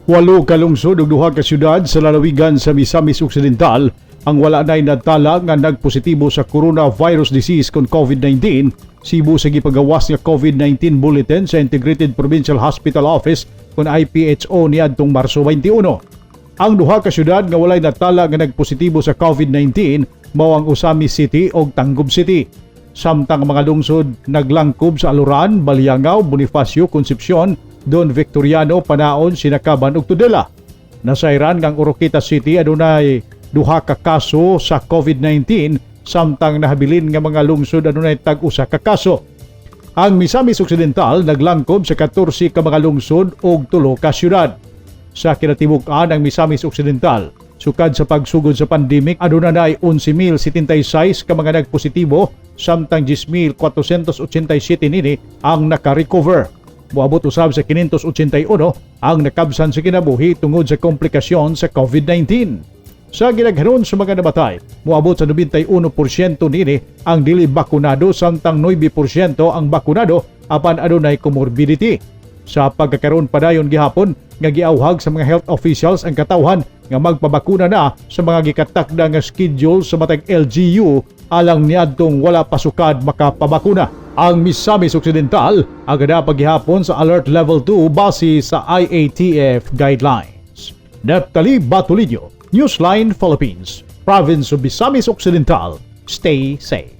Walo ka lungsod ug duha ka syudad sa lalawigan sa Misamis Occidental ang wala na'y natala nga nagpositibo sa coronavirus disease kon COVID-19, sibo sa gipagawas nga COVID-19 bulletin sa Integrated Provincial Hospital Office kon IPHO niadtong Marso 21. Ang duha ka syudad nga walay natala nga nagpositibo sa COVID-19 mao ang Ozamiz City ug Tangub City. Samtang ang mga lungsod naglangkob sa Aluran, Baliangao, Bonifacio, Concepcion, Don Victoriano, Panaon, Sinacaban ug Tudela. Nasayran nga ang Oroquieta City adunay duha ka kaso sa COVID-19, samtang nahabilin nga mga lungsod adunay tag-usa ka kaso. Ang Misamis Occidental naglangkob sa 14 ka mga lungsod ug 3 ka syudad. Sa kinatibuk-an, ang Misamis Occidental, sukad sa pagsugod sa pandemic, aduna nay 11,076 ka mga nagpositibo, samtang 10,487 nini ang naka-recover. Moabot usab sa 581 ang nakabsan sa kinabuhi tungod sa komplikasyon sa COVID-19. Sa gidaghanon sa mga namatay, moabot sa 91% nini ang dili bakunado, samtang 9% ang bakunado apan adunay comorbidity. Sa pagkakaroon, padayon gihapon nga giawhag sa mga health officials ang katawhan nga magpabakuna na sa mga gikatakda nga schedule sa matag LGU alang niadtong wala pa sukad makapabakuna. Ang Misamis Occidental agada paghihapon sa Alert Level 2 base sa IATF guidelines. Neptali Batolino, Newsline Philippines, Province of Misamis Occidental. Stay safe.